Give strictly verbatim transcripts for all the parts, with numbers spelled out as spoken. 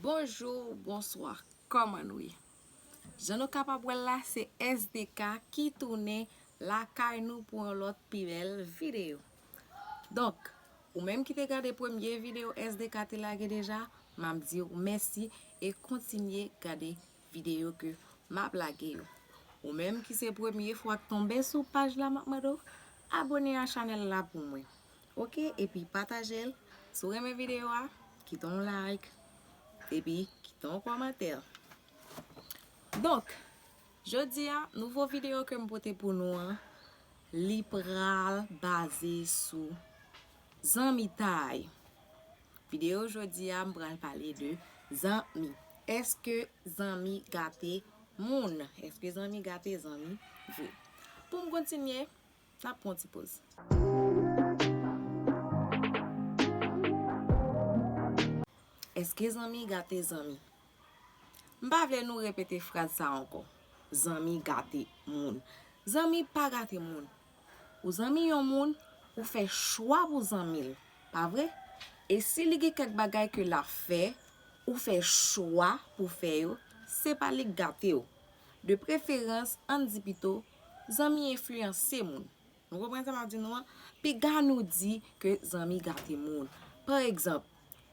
Bonjou, bonswa, kòman nou ye? Jan nou kapab wè l la, se S D K ki tounen lakay nou pou yon lòt pi bèl videyo. Donk, ou menm ki te gade premye videyo S D K te lage deja, m ap di w mèsi e kontinye gade videyo ke m ap lage yo. Ou menm ki se premye fwa k tonbe sou paj la, m ap mande w abone a chanèl la pou mwen. Oke, epi pataje l. Si w renmen videyo a, kite yon like, epi kite yon kòmantè. Donk, jodi a, nouvo videyo ke m pote pou nou an, li pral baze sou zanmitay. Videyo jodi a, m pral pale de zanmi. Èske zanmi gate moun? Èske zanmi gate zanmi vre? Pou m kontinye, n ap pran ti poz. Èske zanmi gate zanmi? M pa vle nou repete fraz sa ankò. Zanmi gate moun. Zanmi pa gate moun. Ou zanmi yon moun, ou fè chwa pou zanmi l, pa vre? E si li gen kèk bagay ke l ap fè, ou fè chwa pou fè yo, se pa li k gate w. De preferans, ann di pito, zanmi enfliyanse moun. Nou konprann sa m ap di nou an? Piga nou di ke zanmi gate moun. Pa egzanp,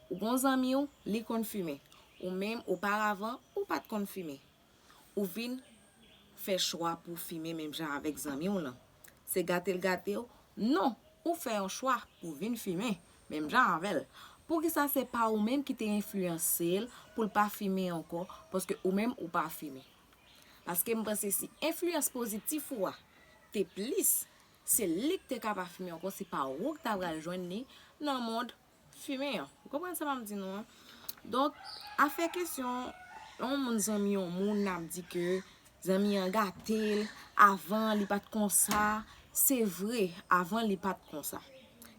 ou gon zanmi w, li konn fimen. Ou menm, oparavan, ou pa t konn fimen. Ou vin fè chwa pou fimen menm jan avèk zanmi w lan. Se gate l gate w? Non, ou fè yon chwa pou vin fimen menm jan avè l. Poukisa se pa ou menm ki te enfliyanse l pou l pa fimen ankò? Paske ou menm ou pa fimen. Paske m panse si enfliyans pozitif ou a te plis, se li k te ka pa fimen ankò, se pa ou k ta pral jwenn li nan mond fimen an. Ou konprann sa m ap di nou an? Donk, afè kesyon yon moun zanmi yon moun, n ap di ke zanmi an gate l, avan li pa t konsa, se vre, avan li pa t konsa.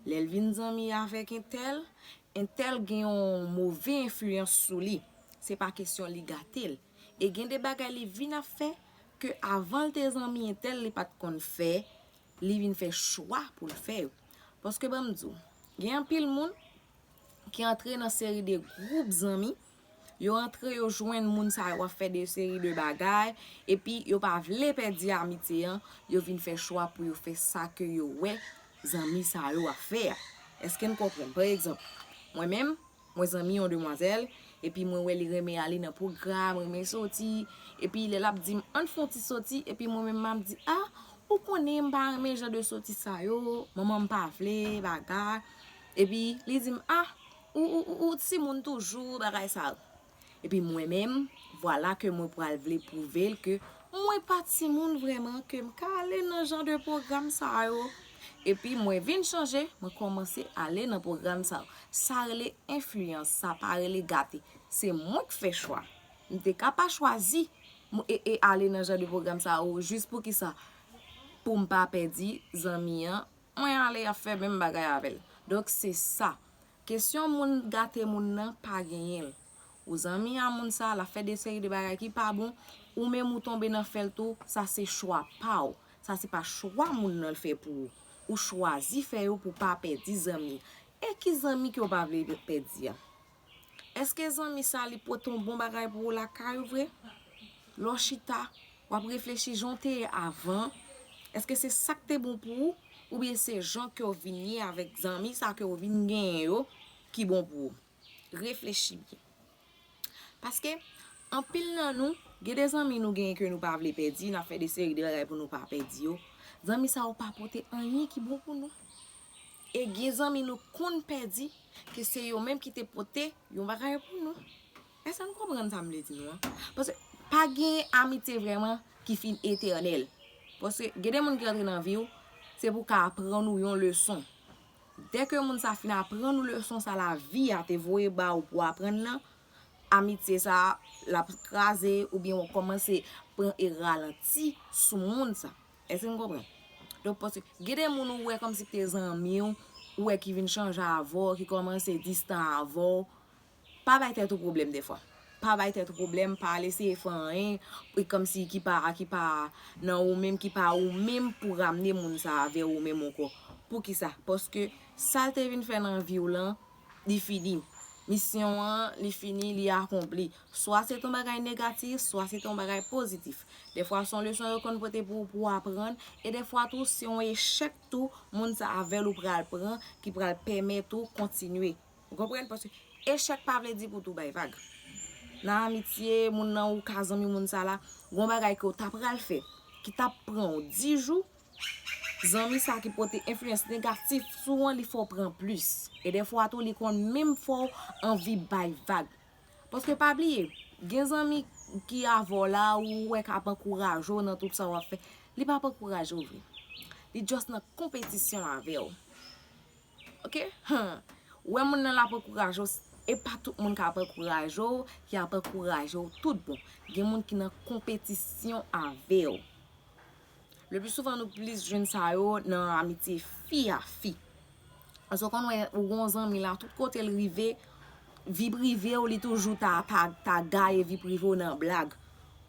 Lè l vin zanmi avèk entèl, entèl gen yon move enfliyans sou li. Se pa kesyon li gate l. E gen de bagay li vin ap fè ke avan l te zanmi entèl li pa t konn fè, li vin fè chwa pou l fè yo. Paske ban m di w, gen anpil moun ki antre nan seri de gwoup zanmi, yo antre, yo jwenn moun sa yo ap fè de seri de bagay, epi yo pa vle pèdi amitye an, yo vin fè chwa pou yo fè sa ke yo wè zanmi sa yo ap fè a. Èske n konprann? Pa egzanp, mwen menm, mwen zanmi yon demwazèl, epi mwen wè li renmen ale nan pwogram, renmen soti, epi lè l ap di m, "Ann fè yon ti soti," epi mwen menm m ap di, "A, ou konnen m pa renmen jan de soti sa yo, manman m pa vle, bagay." Epi li di m, "A, ou, ou, ou, ou timoun toujou, bagay sa yo." Epi mwen menm, vwala ke mwen pral vle pwouve l ke mwen pa timoun vrèman, ke m ka ale nan jan de pwogram sa yo. Epi mwen vin chanje, mwen kòmanse ale nan pwogram sa yo. Sa rele enfliyans, sa pa rele gate. Se mwen k fè chwa. M te ka pa chwazi m, e, e ale nan jan de pwogram sa yo. Jis poukisa? Pou m pa pèdi zanmi an, mwen ale ap fè menm bagay avè l. Donk, se sa. Kesyon moun gate moun nan pa genyen l. Ou zanmi a moun sa, l ap fè de seri de bagay ki pa bon, ou menm ou tonbe nan fè l tou, sa se chwa pa w. Sa se pa chwa moun nan fè pou ou. Ou chwazi fè yo pou pa pèdi zanmi. E ki zanmi ke w pa vle pèdi a? Èske zanmi sa li pote yon bon bagay pou ou lakay ou vre? Lè w chita, w ap reflechi jan w te ye avan. Èske se sa k te bon pou ou? Oubyen se jan ke w vin ye avèk zanmi sa ke w vin genyen yo ki bon pou ou? Reflechi byen. Paske, anpil nan nou, gen de zanmi nou genyen ke nou pa vle pèdi, n ap fè de seri de bagay pou nou pa pèdi yo. Zanmi sa yo pa pote anyen ki bon pou nou. E gen zanmi nou konn pèdi, ke se yo menm ki te pote yon bagay pou nou. Èske nou konprann sa m vle di nou an? Paske pa gen amitye vrèman ki fin etènèl. Paske gen de moun ki rantre nan vi w, se pou ka aprann ou yon leson. Dèke moun sa fin aprann ou leson sa lavi a te voye ba ou pou aprann nan, amitye sa l ap kraze oubyen w kòmanse pran e ralanti sou moun sa. Èske n konprann? Donk, paske gen de moun ou wè kòmsi te zanmi w, ou wè ki vin chanje avè w, ki kòmanse distan avè w, pa bay tèt ou pwoblèm dèfwa. Pa bay tèt ou pwoblèm, pa al eseye fè anyen, e kòmsi ki pa, ki pa nan ou menm, ki pa ou menm pou ramne moun sa avè ou menm ankò. Poukisa? Paske sa l te vin fè nan vi w lan, li fini. Misyon an, li fini, li akonpli. Swa se t on bagay negatif, swa se t on bagay pozitif. Dèfwa se yon leson yo konn pote pou, pou aprann, e dèfwa tou se yon echèk tou, moun sa avè l ou pral pran, ki pral pèmèt ou kontinye. Ou konprann? Paske echèk pa vle di pou tou bay vag. Nan amitye, moun nan ou ka zanmi moun sa la, gon bagay ke w ta pral fè, ki t ap pran w dis jou, zanmi sa ki pote enfliyans negatif sou an, li fè w pran plis. E dèfwa tou, li konn menm fè w anvi bay vag. Paske pa bliye, gen zanmi ki avè w la, ou wè k ap ankouraje w nan tout sa w ap fè. Li p ap ankouraje w vre. Li just nan konpetisyon avè w. Oke? Hum. Wè moun nan l ap ankouraje w, e pa tout moun k ap ankouraje w, ki ap ankouraje w tout bon. Gen moun ki nan konpetisyon avè w. Le pli souvan nou plis jwenn sa yo nan amitye fi a fi. Paske w konn wè ou gon zanmi la, tout kote l rive, vi prive w, li toujou ta, ta, ta gaye vi prive w nan blag.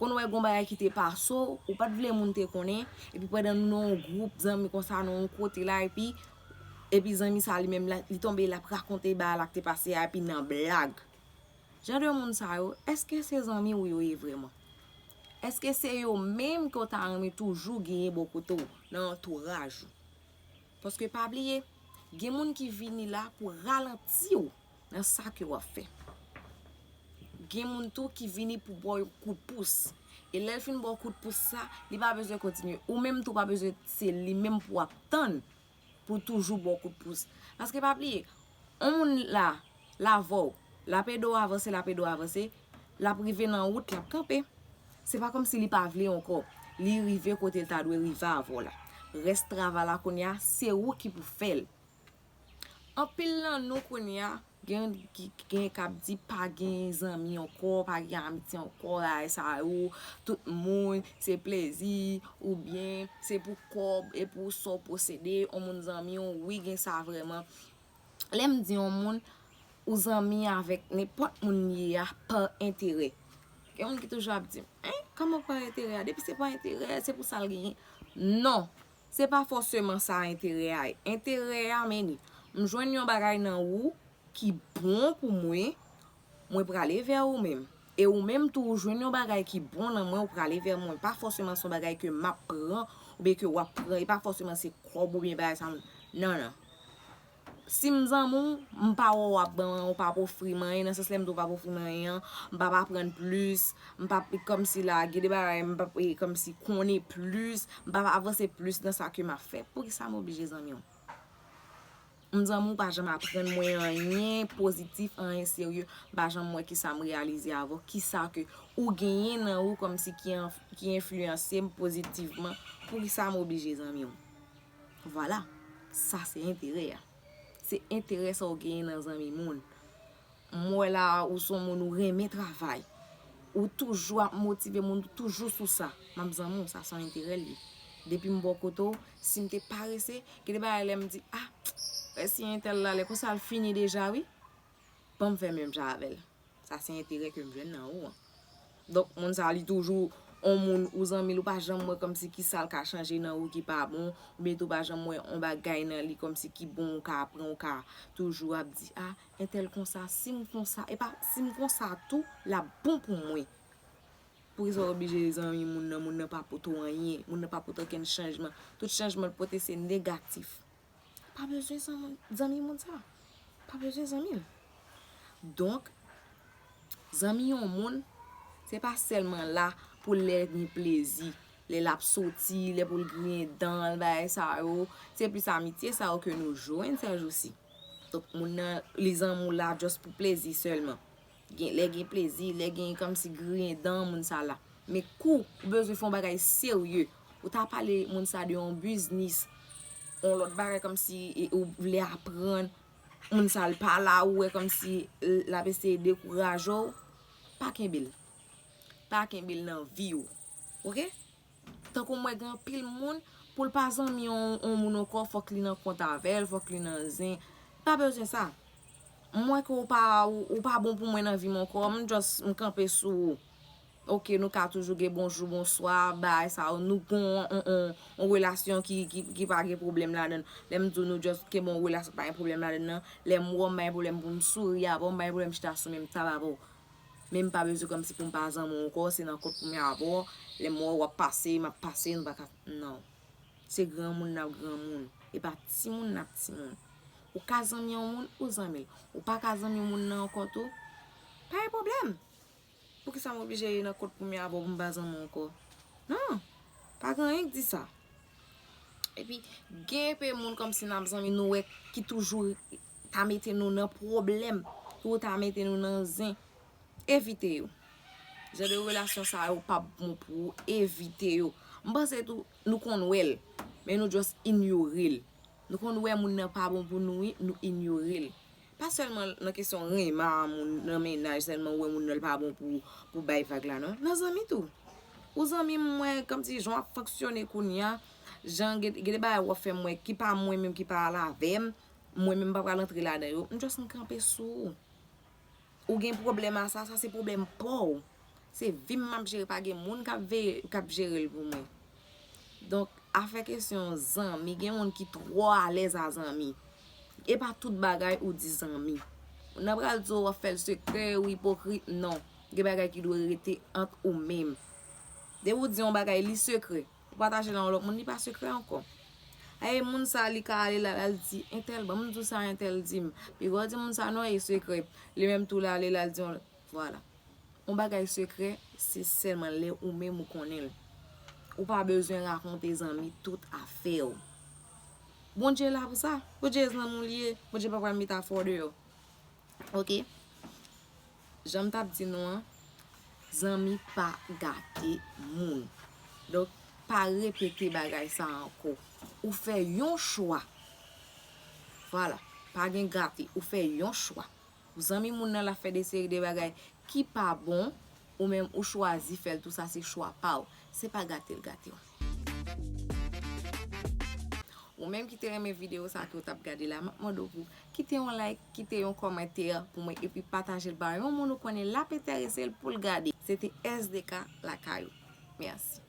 Konn wè gon bagay ki te pase w, ou pa t vle moun te konnen, epi pandan nou nan yon gwoup zanmi konsa, nan yon kote la, epi, epi zanmi sa li menm, la, li tonbe, l ap rakonte bagay la k te pase a, epi nan blag. Jan de moun sa yo, èske se zanmi w yo ye vrèman? Èske se yo menm ke w ta renmen toujou genyen bò kote w, nan antouraj ou? Paske pa bliye, gen moun ki vini la pou ralanti w nan sa ke w ap fè. Gen moun tou ki vini pou ba w yon kout pous. E lè l fin ba w kout pous sa, li pa bezwen kontinye. Ou menm tou pa bezwen se li menm pou w ap tann pou toujou ba w kout pous. Paske pa bliye, yon moun la, l avè w, l ap ede w avanse, l ap ede w avanse, l ap rive nan wout, l ap kanpe. Se pa kòmsi li pa vle ankò. Li rive kote l ta dwe rive avè w la. Rès travay la kounye a, se ou ki pou fè l. Anpil nan nou kounye a, gen ki gen k ap di pa gen zanmi ankò, pa gen amitye ankò, bagay sa yo, tout moun se plezi, oubyen se pou kòb e pou sa w posede, yon moun zanmi w, wi, gen sa vrèman. Lè m di yon moun, ou zanmi avèk nenpòt moun li ye a pa enterè. Gen moun ki toujou ap di m, en, kòman pa enterè a? Depi se pa enterè, se pou sa l genyen. Non, se pa fòseman sa enterè a ye. Enterè a, men li, m jwenn yon bagay nan ou ki bon pou mwen, mwen prale vè ou menm. E ou menm tou, ou jwenn yon bagay ki bon nan mwen, ou prale vè mwen. Pa fòseman se yon bagay ke m ap pran, oubyen ke w ap pran. E pa fòseman se kòb oubyen bagay sa. Non, non. Si m zanmi w, m pa wè w ap ban mwen, w p ap ofri m anyen, nan sans lè m di w p ap ofri m anyen an, m p ap aprann plis, m p ap kòmsi la, gen de bagay, m p ap, e, kòmsi konnen plis, m p ap avanse plis nan sa ke m ap fè. Poukisa m oblije zanmi w? M zanmi w pa janm aprann mwen anyen pozitif, anyen serye, m pa janm wè kisa m reyalize avè w, kisa ke ou genyen nan ou kòmsi ki an, ki enfliyanse m pozitivman, poukisa m oblije zanmi w? Vwala, sa se enterè a. Se enterè sa w genyen nan zanmi moun. M wè la ou se yon moun ou renmen travay. Ou toujou ap motive moun, ou toujou sou sa. M ap zanmi w, sa se yon enterè l ye. Depi m bò kote w, si m te parese, gen de bagay lè m di, ah, si entèl la, lè konsa l fini deja wi. Ban m fè menm jan avè l. Sa se enterè ke m jwenn nan ou an. Donk, moun sa li toujou yon moun ou zanmi l, ou pa janm wè kòmsi kisa l ka chanje nan ou ki pa bon, oubyen tou pa janm wè yon bagay nan li kòmsi ki bon ou ka aprann, ou ka toujou ap di, ah, entèl konsa, si m konsa, e pa si m konsa tou, l ap bon pou mwen. Poukisa w oblije zanmi moun nan, moun nan pa pote w anyen, moun nan pa pote okenn chanjman. Tout chanjman l pote se negatif. Pa bezwen zanmi, zanmi moun sa. Pa bezwen zanmi l. Donk, zanmi yon moun, se pa sèlman la pou lè gen plezi, lè l ap soti, lè pou l griyen dan l, bagay sa yo. Se plis amitye sa yo ke nou jwenn sèjousi. Donk, moun nan, li zanmi w la just pou plezi sèlman. Gen, lè gen plezi, lè gen kòmsi griyen dan moun sa la. Men kou ou bezwen fè yon bagay serye, ou ta pale moun sa de yon biznis, yon lòt bagay kòmsi e, ou vle aprann, moun sa l pa la, ou wè kòmsi l ap eseye dekouraje w, pa kenbe l. Pa kenbe l nan vi w. Oke? Tankou m wè gen anpil moun, pou l pa zanmi yon, yon moun ankò, fòk li nan kont avè l, fòk li nan zen. Pa bezwen sa. M wè ke w pa, ou, ou pa bon pou mwen nan vi m ankò, m just, m kanpe sou ou. Ok, nou ka toujou gen bonjou, bonswa, bagay sa yo. Nou gon on, on, on relasyon ki, ki, ki pa gen pwoblèm ladan. Lè m di w nou just gen bon relasyon, pa gen pwoblèm ladan nan. Lè m wè w, m pa gen pwoblèm pou m souri avè w, m pa gen pwoblèm chita sou menm tab avè w. Men m pa bezwen kòmsi pou m pa zanmi w ankò, se nan kont pou m avè w. Lè m wè w ap pase, m ap pase, nou pa ka, non. Se granmoun n ap granmoun. E pa timoun n ap timoun. Ou ka zanmi yon moun, ou zanmi l. Ou pa ka zanmi moun nan ankò tou, pa gen pwoblèm. Poukisa m oblije ye nan kont pou m avè w pou m pa zanmi w ankò? Non, pa gen anyen k di sa. Epi, gen enpe moun kòmsi n ap zanmi, nou wè ki toujou ta mete nou nan pwoblèm, toujou ta mete nou nan zen. Evite yo. Jan de relasyon sa yo p ap bon pou ou, evite yo. M panse tou, nou konn wè l, men nou just inyore l. Nou konn wè moun nan pa bon pou nou, wi, nou inyore l. Pa sèlman nan kesyon renmen a moun nan mennaj, sèlman ou wè moun nan l pa bon pou, pou bay vag la, non. Nan zanmi tou. Ou zanmi m, m wè kòmsi jan w ap fonksyone kounye a, jan gen, gen de bagay w ap fè m wè ki pa mwen menm ki pa al avè m, mwen menm m pa pral antre ladan yo, m just m kanpe sou ou. Ou gen pwoblèm a sa, sa se pwoblèm pa w. Se vi m m ap jere, pa gen moun k ap veye, k ap jere l pou mwen. Donk, afè kesyon zanmi, gen moun ki twò alèz a zanmi. E pa tout bagay ou di zanmi. Moun nan pral di w w ap fè l sekrè, ou ipokrit, non. Gen bagay ki dwe rete ant ou menm. Depi w di yon bagay, li sekrè. Ou pataje l ak yon lòt moun, li pa sekrè ankò. Ay, moun sa, li ka ale la, l al di entèl, ban m di w sa entèl di m. Pi gwo di moun sa, non, e sekrè. Li menm tou, l ale, l al di yon lòt. Vwala. Yon bagay sekrè, se sèlman lè ou menm ou konnen l. Ou pa bezwen rakonte zanmi tout afè w. Bondye la pou sa. Bondye zanmi w li ye. Bondye pa pral met afè w deyò. Ok? Jan m t ap di nou an, zanmi pa gate moun. Donk, pa repete bagay sa ankò. Ou fè yon chwa. Vwala, pa gen gate, ou fè yon chwa. Ou zanmi moun nan, l ap fè de seri de bagay ki pa bon, ou menm ou chwazi fè l, tou sa se chwa pa w. Se pa gate l gate w. Ou menm ki te renmen videyo sa ke w t ap gade la, m ap mande w pou kite yon like, kite yon kòmantè pou mwen, epi pataje l ba yon moun ou konnen l ap enterese l pou l gade. Se te S D K lakay ou. Mèsi.